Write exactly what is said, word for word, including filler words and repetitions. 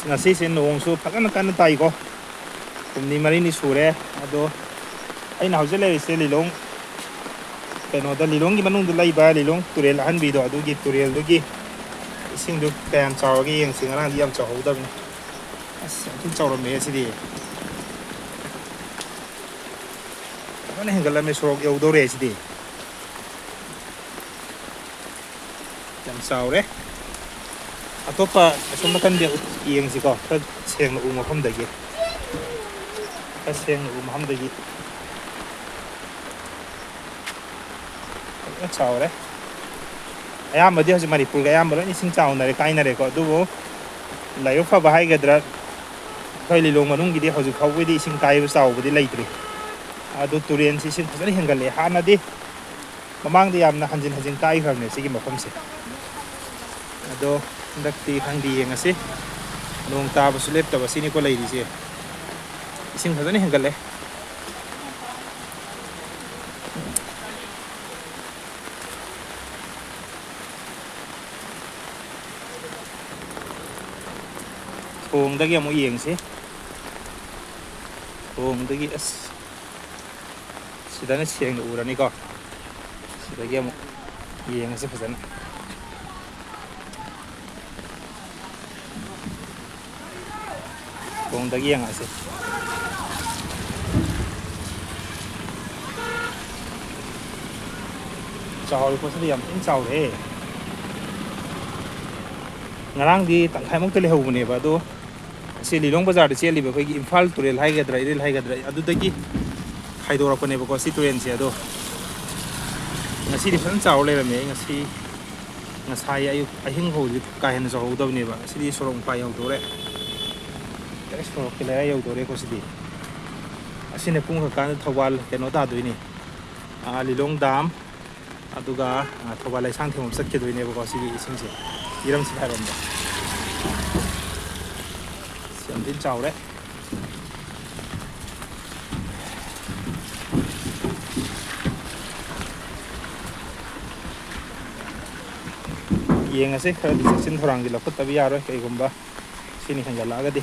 ꯉꯁꯤꯁꯦ ꯅꯣꯡꯁꯨ ꯐꯖꯅ ꯀꯟꯅ ꯇꯥꯏꯀꯣ꯫ ꯍꯨꯝꯅꯤ ꯃꯔꯤꯅꯤ ꯁꯨꯔꯦ꯫ ꯑꯗꯣ ꯑꯩꯅ ꯍꯧꯖꯤꯛ ꯂꯩꯔꯤꯁꯦ ꯂꯤꯂꯣꯡ, ꯀꯩꯅꯣꯗ, ꯂꯤꯂꯣꯡꯒꯤ ꯃꯅꯨꯡꯗ ꯂꯩꯕ ꯂꯤꯂꯣꯡ ꯇꯨꯔꯦꯜ ꯑꯍꯟꯕꯤꯗꯣ, ꯑꯗꯨꯒꯤ ꯇꯨꯔꯦꯜꯗꯨꯒꯤ ꯏꯁꯤꯡꯗꯨ ꯀꯌꯥꯝ ꯆꯥꯎꯔꯒꯦ ꯌꯦꯡꯁꯤ꯫ ꯉꯔꯥꯡꯗꯤ ꯌꯥꯝ ꯆꯥꯎꯍꯧꯗꯕꯅꯤ꯫ ꯑꯁ, ꯌꯥꯝ ꯊꯤꯅ ꯆꯥꯎꯔꯝꯃꯦ ꯁꯤꯗꯤ꯫ ꯐꯖꯅ ꯍꯦꯟꯒꯠꯂꯝꯃꯦ, ꯁꯣꯔꯣꯛ ꯌꯧꯗꯧꯔꯦ ꯁꯤꯗꯤ꯫ ꯌꯥꯝ ꯆꯥꯎꯔꯦ꯫ ꯑꯇꯣꯞꯄ ꯑꯁꯣꯝ ꯅꯥꯀꯟꯗ ꯌꯦꯡꯁꯤꯀꯣ, ꯈꯔ ꯁꯦꯡꯅ ꯎ ꯃꯐꯝꯗꯒꯤ, ꯈꯔ ꯁꯦꯡꯅ ꯎ ꯃꯐꯝꯗꯒꯤ꯫ ꯐꯖꯅ ꯆꯥꯎꯔꯦ꯫ ꯑꯌꯥꯝꯕꯗꯤ ꯍꯧꯖꯤꯛ ꯃꯅꯤꯄꯨꯔꯒꯤ ꯑꯌꯥꯝꯕ ꯂꯣꯏꯅ ꯏꯁꯤꯡ ꯆꯥꯎꯅꯔꯦ, ꯀꯥꯏꯅꯔꯦꯀꯣ꯫ ꯑꯗꯨꯕꯨ ꯂꯥꯏꯕꯛ ꯐꯕ ꯍꯥꯏꯒꯗ꯭ꯔꯥ, ꯑꯩꯈꯣꯏ ꯂꯤꯂꯣꯡ ꯃꯅꯨꯡꯒꯤꯗꯤ ꯍꯧꯖꯤꯛ ꯐꯥꯎꯕꯒꯤꯗꯤ ꯏꯁꯤꯡ ꯀꯥꯏꯕ ꯆꯥꯎꯕꯗꯤ ꯂꯩꯇ꯭ꯔꯤ꯫ ꯑꯗꯨ ꯇꯨꯔꯦꯟꯁꯤ ꯏꯁꯤꯡ ꯐꯖꯅ ꯍꯦꯟꯒꯠꯂꯛꯑꯦ꯫ ꯍꯥꯟꯅꯗꯤ ꯃꯃꯥꯡꯗ ꯌꯥꯝꯅ ꯍꯟꯖꯤꯟ ꯍꯟꯖꯤꯟ ꯀꯥꯏꯈ꯭ꯔꯕꯅꯦ ꯁꯤꯒꯤ ꯃꯐꯝꯁꯦ꯫ ꯑꯗꯣ ꯍꯟꯗꯛꯇꯤ ꯈꯪꯗꯦ, ꯌꯦꯡꯉꯁꯤ꯫ ꯅꯣꯡ ꯇꯥꯕꯁꯨ ꯂꯦꯞꯇꯕ, ꯁꯤꯅꯤꯀꯣ ꯂꯩꯔꯤꯁꯦ꯫ ꯏꯁꯤꯡ ꯐꯖꯅ ꯍꯦꯟꯒꯠꯂꯦ꯫ ꯊꯣꯡꯗꯒꯤ ꯑꯃꯨꯛ ꯌꯦꯡꯁꯤ꯫ ꯊꯣꯡꯗꯒꯤ, ꯑꯁ, ꯁꯤꯗꯅ ꯁꯦꯡꯅ ꯎꯔꯅꯤꯀꯣ꯫ ꯁꯤꯗꯒꯤ ꯑꯃꯨꯛ ꯌꯦꯡꯉꯁꯤ ꯐꯖꯅ꯫ ꯊꯣꯡꯗꯒꯤ ꯌꯦꯡꯉꯛꯑꯁꯤ꯫ ꯆꯥꯎꯔꯦꯀꯣ, ꯁꯤꯗꯤ ꯌꯥꯝ ꯊꯤꯅ ꯆꯥꯎꯔꯦ꯫ ꯉꯔꯥꯡꯗꯤ ꯇꯪꯈꯥꯏꯃꯨꯛꯇ ꯂꯩꯍꯧꯕꯅꯦꯕ, ꯑꯗꯣ ꯑꯁꯤ ꯂꯤꯂꯣꯡ ꯕꯖꯥꯔꯗ ꯆꯦꯜꯂꯤꯕ ꯑꯩꯈꯣꯏꯒꯤ ꯏꯝꯐꯥꯜ ꯇꯨꯔꯦꯜ ꯍꯥꯏꯒꯗ꯭ꯔꯥ, ꯏꯔꯤꯜ ꯍꯥꯏꯒꯗ꯭ꯔꯥ, ꯑꯗꯨꯗꯒꯤ ꯈꯥꯏꯗꯣꯔꯛꯄꯅꯦꯕꯀꯣ ꯁꯤ ꯇꯨꯔꯦꯜꯁꯦ꯫ ꯑꯗꯣ ꯉꯁꯤꯗꯤ ꯐꯖꯅ ꯆꯥꯎꯔ ꯂꯩꯔꯝꯃꯦ꯫ ꯑꯩ ꯉꯁꯤ, ꯉꯁꯥꯏ ꯑꯌꯨꯛ ꯑꯍꯤꯡ ꯐꯥꯎꯗꯤ ꯀꯥ ꯍꯦꯟꯅ ꯆꯥꯎꯍꯧꯗꯕꯅꯦꯕ꯫ ꯉꯁꯤꯗꯤ ꯁꯣꯔꯣꯛ ꯃꯄꯥ ꯌꯧꯗꯣꯔꯦ꯫ ꯗꯥꯏꯔꯦꯛ ꯁꯣꯔꯣꯛꯀꯤ ꯂꯩꯔꯥꯏ ꯌꯧꯗꯣꯔꯦꯀꯣ ꯁꯤꯗꯤ꯫ ꯑꯁꯤꯅ ꯀꯨꯝꯈ꯭ꯔꯀꯥꯟꯗ ꯊꯧꯕꯥꯜ ꯀꯩꯅꯣ ꯇꯥꯗꯣꯏꯅꯤ, ꯑꯥ, ꯂꯤꯂꯣꯡ ꯗꯥꯝ, ꯑꯗꯨꯒ, ꯑꯥ, ꯊꯧꯕꯥꯜ ꯂꯩꯁꯥꯡ ꯊꯦꯝ ꯆꯠꯈꯤꯗꯣꯏꯅꯦꯕꯀꯣ ꯁꯤꯒꯤ ꯏꯁꯤꯡꯁꯦ, ꯏꯔꯝ ꯁꯤꯐꯥꯏꯔꯣꯝꯗ꯫ ꯌꯥꯝ ꯊꯤꯅ ꯆꯥꯎꯔꯦ꯫ ꯌꯦꯡꯉꯁꯦ, ꯈꯔꯗꯤ ꯆꯦꯛꯁꯤꯟ ꯊꯧꯔꯥꯡꯗꯤ ꯂꯧꯈꯠꯇꯕ ꯌꯥꯔꯣꯏ꯫ ꯀꯩꯒꯨꯝꯕ ꯁꯤꯅꯤ ꯍꯦꯟꯖꯜꯂꯛꯑꯒꯗꯤ꯫